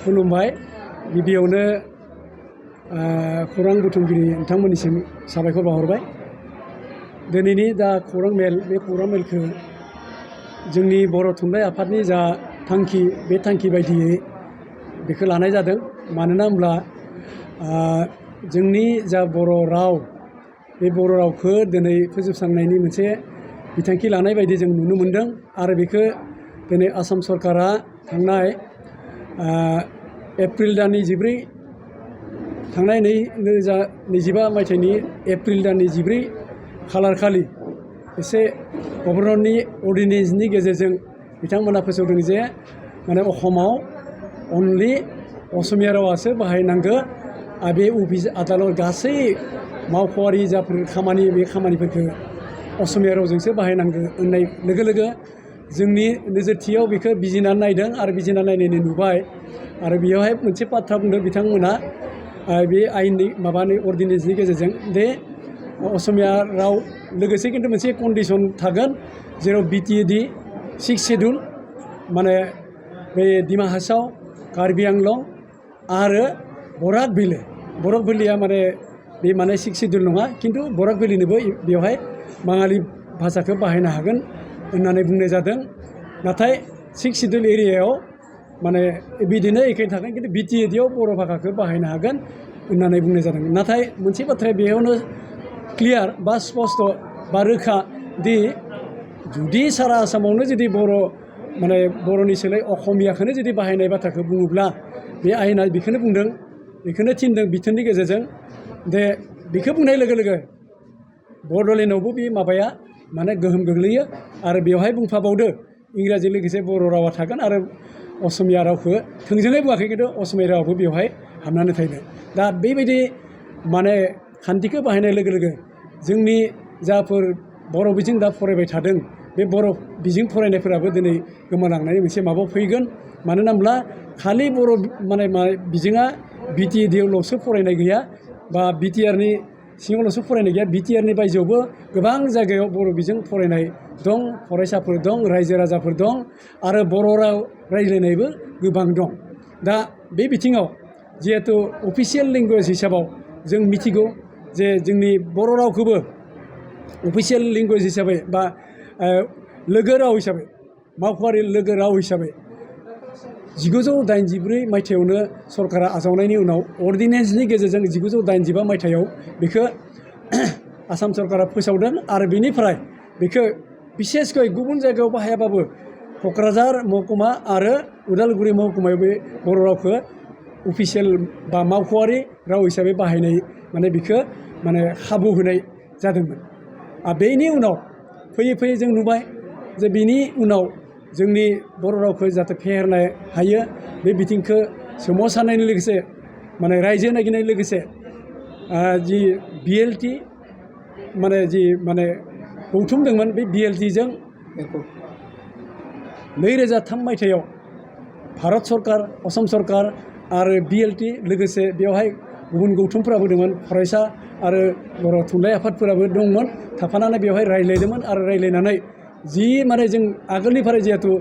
खुलुमबाय गिबियावनो खौरां बुथुमगिरि नोंथांमोननिसिम साबायखर बावहरबाय। दिनैनि दा खौरां मेल बे खौरां मेलखौ जोंनि बर' थुनलाइ आफादनि जा थांखि बे थांखि बायदियै बेखौ लानाय जादों। मानोना होनब्ला जोंनि जा बर' राव बे बर' रावखौ दिनै फोजोबस्रांनायनि मोनसे बिथांखि लानाय बायदि जों नुनो मोनदों आरो बेखौ दिनै आसाम सरकारा थांनाय एप्रिल दाननि 14 थांनाय 2025 मायथाइनि एप्रिल दाननि 14 खालार खालि एसे गभर्नरनि अर्डिनेन्सनि गेजेरजों बिथांमोना फोसावदों जे माने अखमाव अनलि असमिया रावासो बाहायनांगौ आरो बे अफिस आदाলত गासै मावख'आरि जाफोर खामानि बे खामानिफोरखौ असमिया रावजोंसो बाहायनांगौ होननाय लोगो लोगो जोंनि नोजोरथियाव बेखौ बिजिरनानै नायदों आरो बिजिरनानै नायनानै नुबाय आरो बेयावहाय मोनसे बाथ्रा बुंदों बिथांमोना बे आयेननि माबानि अर्डिनेन्सनि गेजेरजों दे असमिया राव लोगोसे खिन्थु मोनसे कन्डिसन थागोन जेराव BTED 6 शेड्युल माने बे डिमा हासाव कार्बि आंलं आरो बराक भेलिया माने बे माने 6 शेड्युल नङा खिन्थु बराक भेलिनोबो बेवहाय बाङालि भाषाखौ बाहायनो हागोन होननानै बुंनाय जादों। नाथाय 6 शेड्युल एरियायाव माने बिदिनो एखे थागोन खिन्थु BTED आव बर' भाषाखौ बाहायनो हागोन होननानै बुंनाय जादों। नाथाय मोनसे बाथ्राया बेयावनो क्लियार बा स्पष्ट बा रोखा दि जुदि सारा आसामावनो जुदि बर' माने बर'नि सोलाय असमियाखौनो जुदि बाहायनाय बाथ्राखौ बुङोब्ला बे आयेना बेखौनो बुंदों बेखौनो थिनदों बिथोननि गेजेरजों दे बेखौ बुंनाय लोगो लोगो बड'लेण्डआवबो बे माबाया माने गोहोम गोग्लैयो आरो बेवहाय बुंफाबावदो इंराजि लोगोसे बर' रावा थागोन आरो असमिया रावखौ थोंजोङै बुङाखै खिन्थु असमिया रावाबो बेवहाय हाबनानै थायो। दा बेबायदि माने खान्थिखौ बाहायनाय लोगो लोगो जोंनि जाफोर बर' बिजों दा फरायबाय थादों बे बर' बिजों फरायनायफोराबो दिनै गोमालांनायनि मोनसे माबायाव फैगोन। मानो होनब्ला खालि बर' माने बिजोङा BTED आवल'सो फरायनाय गैया बा BTR नि सिङावल'सो फरायनाय गैया BTR नि बायजोआवबो गोबां जायगायाव बर' बिजों फरायनाय दं, फरायसाफोर दं, रायजो राजाफोर दं आरो बर' राव रायज्लायनायबो गोबां दं। दा बे बिथिङाव जिहेथु अफिसियेल लेंगुवेज हिसाबाव जों मिथिगौ जे जोंनि बर' रावखौबो अफिसियेल लेंगुवेज हिसाबै बा लोगो राव हिसाबै मावख'आरि लोगो राव हिसाबै 1984 मायथाइयावनो सरकारा आजावनायनि उनाव अर्डिनेन्सनि गेजेरजों 1985 मायथाइयाव बेखौ आसाम सरकारा फोसावदों आरो बेनिफ्राय बेखौ बिसेसकै गुबुन जायगायाव बाहायाबाबो क'क्राझार महकुमा आरो उदालगुरि महकुमायाव बे बर' रावखौ अफिसियेल बा मावख'आरि राव हिसाबै बाहायनाय माने बेखौ माने खाबु होनाय जादोंमोन। बेनि उनाव फैयै फैयै जों नुबाय जे बिनि उनाव जोंनि बर' रावखौ जाहाथे फेहेरनो हायो बे बिथिंखौ सोमावसारनायनि लोगोसे माने रायजो नागिरनाय लोगोसे जि BLT माने जि माने गौथुमदोंमोन बे BLT जों 2003 मायथाइयाव भारत सरकार असम सरकार आरो BLT लोगोसे बेवहाय गुबुन गौथुमफोराबो दंमोन फरायसा आरो बर' थुनलाइ आफादफोराबो दंमोन थाफानानै बेवहाय रायज्लायदोंमोन आरो रायज्लायनानै जि माने जों आगोलनिफ्राय जिहेथु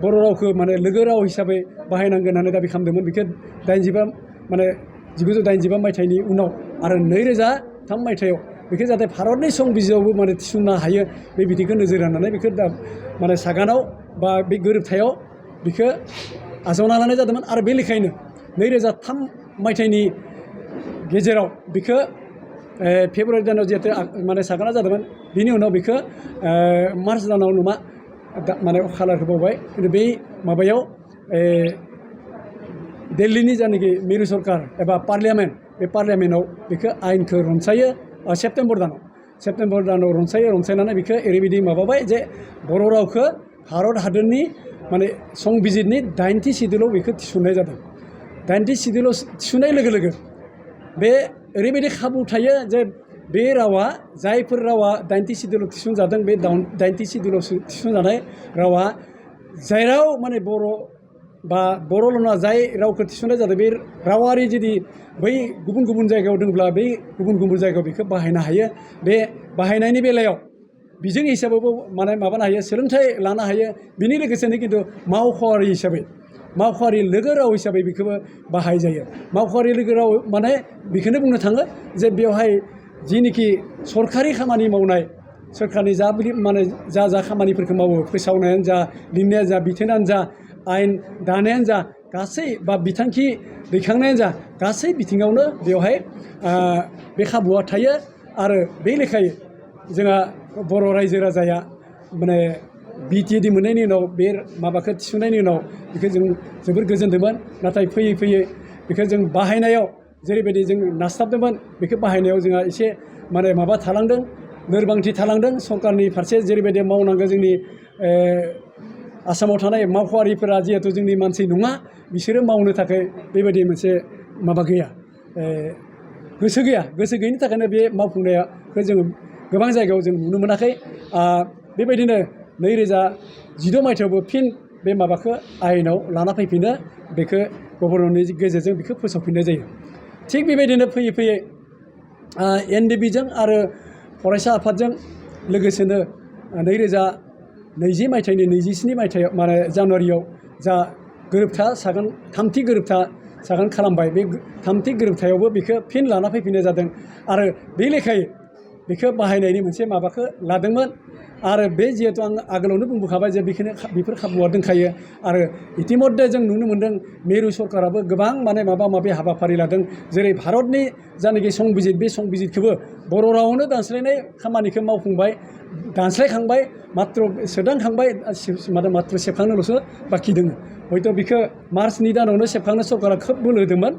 बर' रावखौ माने लोगो राव हिसाबै बाहायनांगोन होननानै दाबि खालामदोंमोन बेखौ 1985 मायथाइनि उनाव आरो 2003 मायथाइयाव बेखौ जाहाथे भारतनि संबिजिरावबो माने थिसननो हायो बे बिथिंखौ नोजोर होनानै बेखौ दा माने सागानाव बा बे गोरोबथायाव बेखौ आजावना लानाय जादोंमोन आरो बे लेखायैनो 2003 मायथाइनि गेजेराव बेखौ फेब्रुवारि दानाव जिहेतु माने सागाना जादोंमोन बिनि उनाव बेखौ मार्च दानाव नमा माने खालारखौ बावबाय खिन्थु बै माबायाव दिल्लीनि जानाखि मिरु सरकार एबा पार्लियामेन्ट बे पार्लियामेन्टआव बेखौ आयेनखौ रनसायो सेप्तेम्बर दानाव रनसायनानै बेखौ ओरैबायदि माबाबाय जे बर' रावखौ भारत हादरनि माने संबिजिरनि 80 शेड्युलाव बेखौ थिसननाय जादों। 80 शेड्युलाव थिसननाय लोगो लोगो बे ओरैबायदि खाबु थायो जे बे रावा जायफोर रावा 80 शेड्युलाव थिसनजादों बे 80 शेड्युलाव थिसनजानाय रावा जेराव माने बर' बा बर'ल' नङा जाय रावखौ थिसननाय जादों बे रावारि जुदि बै गुबुन गुबुन जायगायाव दंब्ला बै गुबुन गुबुन जायगायाव बेखौ बाहायनो हायो। बे बाहायनायनि बेलायाव बिजों हिसाबावबो माने माबानो हायो सोलोंथाइ लानो हायो। बिनि लोगोसेनो खिन्थु मावख'आरि हिसाबै मावख'आरि लोगो राव हिसाबै बेखौबो बाहायजायो। मावख'आरि लोगो राव माने बेखौनो बुंनो थाङो जे बेवहाय जिनिखि सरखारि खामानि मावनाय सोरखारनि जा माने जा खामानिफोरखौ मावो फोसावनायानो जा लिरनायानो जा बिथोनानो जा आयेन दानायानो जा गासै बा बिथांखि दैखांनायानो जा गासै बिथिङावनो बेवहाय बे खाबुआ थायो। आरो बे लेखायै जोंहा बर' रायजो राजाया माने बिटिएडि मोननायनि उनाव बे माबाखौ थिसननायनि उनाव बेखौ जों जोबोर गोजोनदोंमोन। नाथाय फैयै फैयै बेखौ जों बाहायनायाव जेरैबायदि जों नास्लाबदोंमोन बेखौ बाहायनायाव जोंहा एसे माने माबा थालांदों, लोरबांथि थालांदों। सरकारनि फारसे जेरैबायदि मावनांगौ जोंनि आसामाव थानाय मावख'आरिफोरा जिहेथु जोंनि मानसि नङा बिसोरो मावनो थाखाय बेबायदि मोनसे माबा गैया, गोसो गैया। गोसो गैयिनि थाखायनो बे मावफुंनायखौ जोङो गोबां जायगायाव जों नुनो मोनाखै। बेबायदिनो 2016 मायथाइयावबो फिन बे माबाखौ आयेनाव लाना फैफिनो, बेखौ गभर्नरनि गेजेरजों बेखौ फोसावफिननाय जायो। थिग बेबायदिनो फैयै फैयै एनडिएफबिजों आरो फरायसा आफादजों लोगोसेनो 2020 मायथाइनि 27 मायथाइयाव माने जानुवारियाव जा गोरोबथा सागान थामथि गोरोबथा सागान खालामबाय, बे थामथि गोरोबथायावबो बेखौ फिन लाना फैफिननाय जादों। आरो बे लेखायै बेखौ बाहायनायनि मोनसे माबाखौ लादोंमोन। आरो बे जिहेतु आं आगोलावनो बुंबोखाबाय जे बेफोर खाबुआ दंखायो। आरो इतिमध्य जों नुनो मोन्दों मिरु सरकाराबो गोबां माने माबा माबि हाबाफारि लादों। जेरै भारतनि जानाखि संबिजित, बे संबिजितखौबो बर' रावावनो दानस्लायनाय खामानिखौ मावफुंबाय, दानस्लायखांबाय, माथ्र सोदांखांबाय, माथ्र सेबखांनोल'सो बाखि दङ। हयथ' बेखौ मार्चनि दानावनो सेबखांनो सरकारा खोब बोलो होदोंमोन।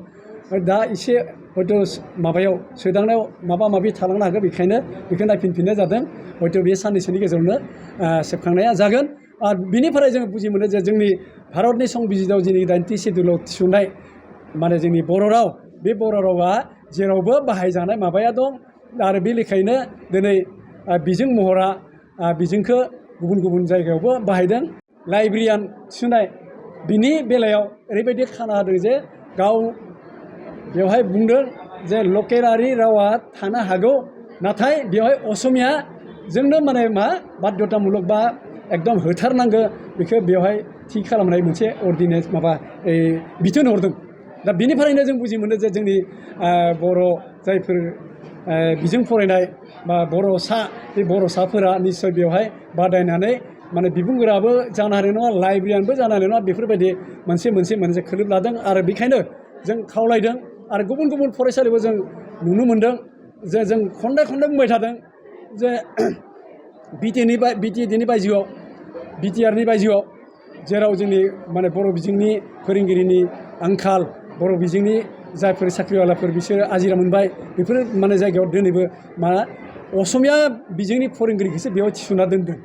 दा एसे हयथ' माबायाव सोदांनायाव माबा माबि थालांनो हागौ, बेखायनो बेखौ नायफिनफिननाय जादों। हयथ' बे साननैसोनि गेजेरावनो सेबखांनाया जागोन। आरो बिनिफ्राय जों बुजि मोनो जे जोंनि भारतनि संबिजिताव दिनै 90 सेड्युलाव थिसननाय माने जोंनि बर' राव, बे बर' रावा जेरावबो बाहायजानाय माबाया दं। आरो बे लेखायैनो दिनै बिजों महरा बिजोंखौ गुबुन गुबुन जायगायावबो बाहायदों। लाइब्रेरियान थिसननाय बिनि बेलायाव ओरैबायदि खाना होदों जे गाव बेवहाय बुंदों जे लकेलारि रावा थानो हागौ, नाथाय बेवहाय असमियाजोंनो माने मा बाध्यतामुलक बा एकदम होथारनांगौ, बेखौ बेवहाय थि खालामनाय मोनसे अर्डिनेन्स माबा बिथोन हरदों। दा बिनिफ्रायनो जों बुजि मोनो जे जोंनि बर' जायफोर बिजों फरायनाय बा बे बर'साफोरा निस्सय बेवहाय बादायनानै माने बिबुंगोराबो जानो हानाय नङा, लाइब्रेरियानबो जानो हानाय नङा, बेफोरबायदि मोनसे खोलोब लादों। आरो बेखायनो जों खावलायदों। आरो गुबुन गुबुन फरायसालिबो जों नुनो मोन्दों जे जों खनले खनले बुंबाय थादों जे बिटिएडिनि बायजोआव, बिटिआरनि बायजोआव जेराव जोंनि माने बर' बिजोंनि फोरोंगिरिनि आंखाल, बर' बिजोंनि जायफोर साख्रिआवलाफोर बिसोरो आजिरा मोनबाय, बेफोर माने जायगायाव दिनैबो मा असमिया बिजोंनि फोरोंगिरिखौसो बेयाव थिसनना दोनदों।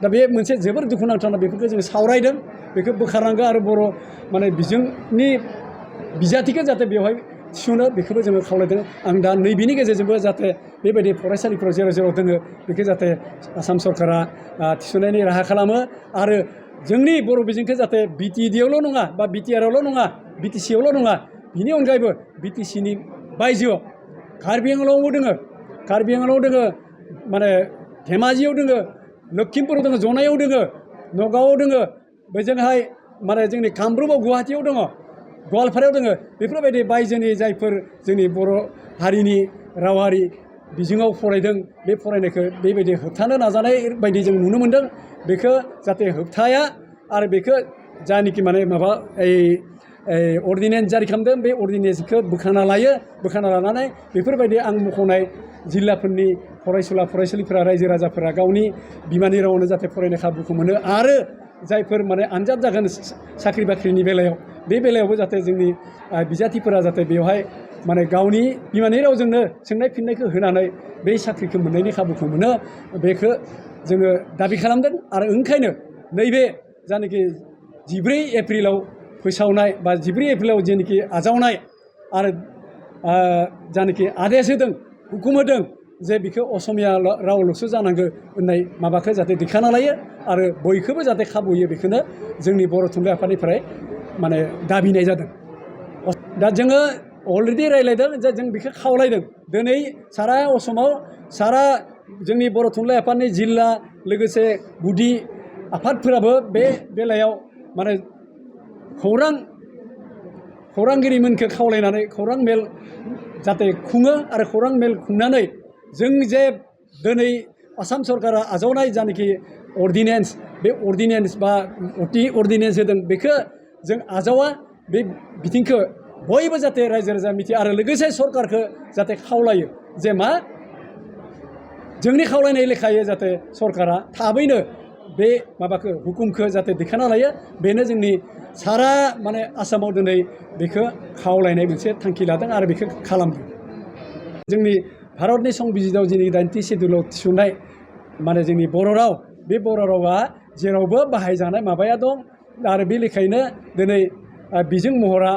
दा बे मोनसे जोबोर दुखुनांथावना, बेफोरखौ जों सावरायदों, बेखौ बोखारनांगौ। आरो बर' माने बिजोंनि बिजाथिखौ जाहाथे बेवहाय थिसनो, बेखौबो जोङो खावलायदों। आं दा नैबेनि गेजेरजोंबो जाहाथे बेबायदि फरायसालिफोराव जेराव जेराव दोङो बेखौ जाहाथे आसाम सरकारा थिसननायनि राहा खालामो। आरो जोंनि बर' बिजोंखौ जाहाथे बिटिएडिआवल' नङा बा बिटिआरआवल' नङा, बिटिसिआवल' नङा, बिनि अनगायैबो बिटिसिनि बायजोआव कार्बि आंलंआवबो दोङो, माने धेमाजियाव दोङो, लखिमपुराव दोङो, जनायाव दोङो, नगावआव दोङो, बेजोंहाय माने जोंनि कामरुपआव, गुवाहाटियाव दङ, गवालपारायाव दोङो। बेफोरबायदि बायजोनि जायफोर जोंनि बर' हारिनि रावारि बिजोङाव फरायदों, बे फरायनायखौ बेबायदि होबथानो नाजानाय बायदि जों नुनो मोन्दों। बेखौ जाहाथे होबथाया आरो बेखौ जायनोखि माने माबा अर्डिनेन्स जारि खालामदों, बे अर्डिनेन्सखौ बोखांना लानानै बेफोरबायदि आं मख'नाय जिल्लाफोरनि फरायसुलिफोरा, रायजो राजाफोरा गावनि बिमानि रावावनो जाहाथे फरायनो खाबुखौ मोनो। आरो जायफोर माने आनजाद जागोन साख्रि बाख्रिनि बेलायाव, बे बेलायावबो जाहाथे जोंनि बिजाथिफोरा जाहाथे बेवहाय माने गावनि बिमानि रावजोंनो सोंनाय फिननायखौ होनानै बै साख्रिखौ मोननायनि खाबुखौ मोनो, बेखौ जोङो दाबि खालामदों। आरो ओंखायनो नैबे जायनाखि 14 एप्रिलाव फोसावनाय बा 14 एप्रिलाव जेनाखि आजावनाय आरो जायनाखि आदेश होदों, हुकुम होदों जे बेखौ असमिया रावल'सो जानांगौ होननाय माबाखौ जाहाथे दैखांना लायो आरो बयखौबो जाहाथे खाबु होयो, बेखौनो जोंनि बर' थुनलाइ आफादनिफ्राय माने दाबिनाय जादों। दा जोङो अलरेडि रायज्लायदों जे जों बेखौ खावलायदों। दिनै सारा असमाव, सारा जोंनि बर' थुनलाइ आफादनि जिल्ला लोगोसे गुदि आफादफोराबो बे बेलायाव माने खौरांगिरिमोनखौ खावलायनानै खौरां मेल जाहाथे खुङो आरो खौरां मेल खुंनानै जों जे दिनै आसाम सरकारा आजावनाय जानाखि अर्डिनेन्स बे अर्डिनेन्स बा अर्डिनेन्स होदों बेखौ जों आजावा बे बिथिंखौ बयबो जाहाथे रायजो राजा मिथियो आरो लोगोसे सरकारखौ जाहाथे खावलायो जे मा जोंनि खावलायनाय लेखायै जाहाथे सरकारा थाबैनो बे माबाखौ हुकुमखौ जाहाथे दैखांना लायो बेनो जोंनि सारा माने आसामाव दिनै बेखौ खावलायनाय मोनसे थांखि लादों आरो बेखौ खालामदों जोंनि भारतनि संबिजिताव जोंनि 90 सिडुलाव थिसननाय माने जोंनि बर' राव बे बर' रावा जेरावबो बाहायजानाय माबाया दं आरो बे लेखायैनो दिनै बिजों महरा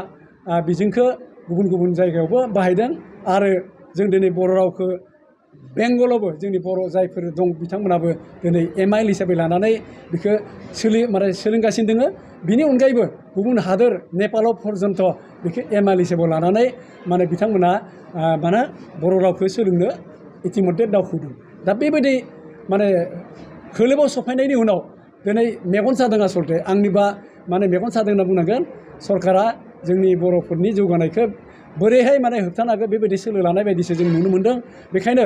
बिजोंखौ गुबुन गुबुन जायगायावबो बाहायदों आरो जों दिनै बर' रावखौ बेंगलावबो जोंनि बर' जायफोर दं बिथांमोनाबो दिनै एमआइल हिसाबै लानानै बेखौ सोलोंगासिनो दङ बिनि अनगायैबो गुबुन हादोर नेपालाव पर्यन्त बेखौ एमआइल हिसाबै लानानै माने बिथांमोना माने बर' रावखौ सोलोंनो इतिमध्य दावखोदों दा बेबायदि माने खोलोबाव सफैनायनि उनाव दिनै मेगन सादों आसलथे आंनिबा माने मेगन सादों होनना बुंनांगोन सरकारा जोंनि बर'फोरनि जौगानायखौ बोरैहाय माने होबथानो हागोन बेबायदि सोलो लानाय बायदिसो जों नुनो मोन्दों बेखायनो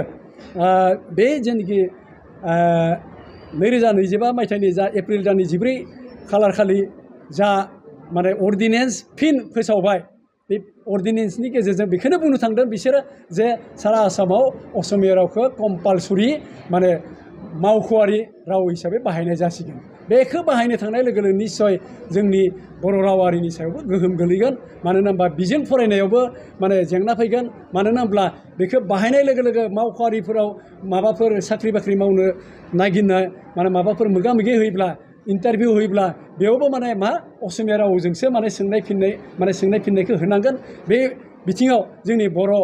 बे जेनाखि 2025 मायथाइनि जा एप्रिल दाननि 14 खालार खालि जा माने अर्डिनेन्स फिन फोसावबाय बे अर्डिनेन्सनि गेजेरजों बेखौनो बुंनो थांदों बिसोरो जे सारा आसामाव असमिया रावखौ कम्पालसरि माने मावख'आरि राव हिसाबै बाहायनाय जासिगोन बेखौ बाहायनो थांनाय लोगो लोगो निस्सय जोंनि बर' रावारिनि सायावबो गोहोम गोलैगोन मानोना होनबा बिजों फरायनायावबो माने जेंना फैगोन मानोना होनब्ला बेखौ बाहायनाय लोगो लोगो मावख'आरिफोराव माबाफोर साख्रि बाख्रि मावनो नागिरनो माने माबाफोर मोगा मोगि होयोब्ला इन्टारभिउ होयोब्ला बेयावबो माने मा असमिया रावजोंसो माने सोंनाय फिननायखौ होनांगोन बे बिथिङाव जोंनि बर'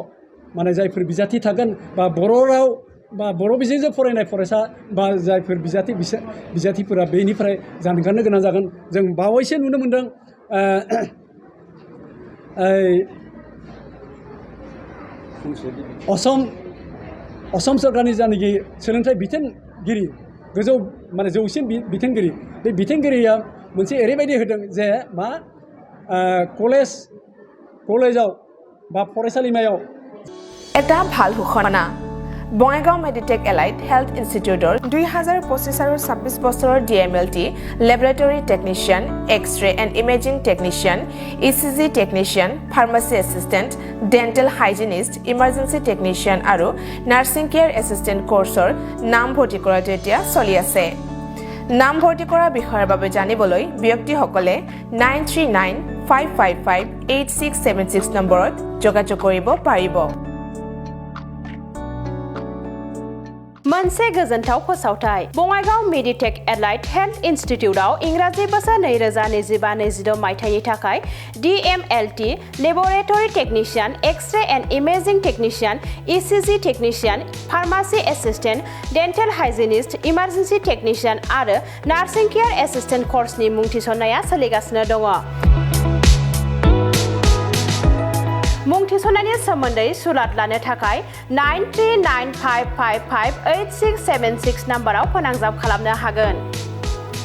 माने जायफोर बिजाथि थागोन बा बर' राव बा बर' बिजोंजों फरायनाय फरायसा बा जायफोर बिजाथिफोरा बेनिफ्राय जानगारनो गोनां जागोन जों बावैसो नुनो मोन्दों असम सरकारनि जानाखि सोलोंथाइ बिथोनगिरि गोजौ माने जौसिन बिथोनगिरि बे बिथोनगिरिया मोनसे ओरैबायदि होदों जे मा कलेजाव बा फरायसालिमायाव এটা ভাল ঘোষণা বঙাইগাঁও মেডিটেক এলাইট হেল্থ ইনষ্টিটিউটৰ 2025 আৰু 26 বছৰৰ DMLT laboratory technician X-ray and imaging technician ECG technician pharmacy assistant dental hygienist emergency technician আৰু নাৰ্ছিং কেয়াৰ এছিষ্টেণ্ট কোৰ্চৰ নামভৰ্তি কৰাটো এতিয়া চলি আছে নামভৰ্তি কৰা বিষয়ৰ বাবে জানিবলৈ ব্যক্তিসকলে 9395558676 নম্বৰত যোগাযোগ কৰিব পাৰিব मोनसे गोजोनथाव फोसावथाय बङाइगाव मेडिटेक एलाइट हेल्थ इन्स्टिट्यूटआव इंराजि बोसोर 2025-26 मायथाइनि थाखाय DMLT laboratory technician X-ray and imaging technician ECG technician pharmacy assistant dental hygienist emergency technician आरो नार्सिं केयार एसिस्टेंट कोर्सनि मुं थिसननाया सोलिगासिनो दङ मुं थिसननायनि सोमोन्दै सुलाद लानो थाखाय 9395558676 नाम्बाराव फोनांजाब खालामनो हागोन।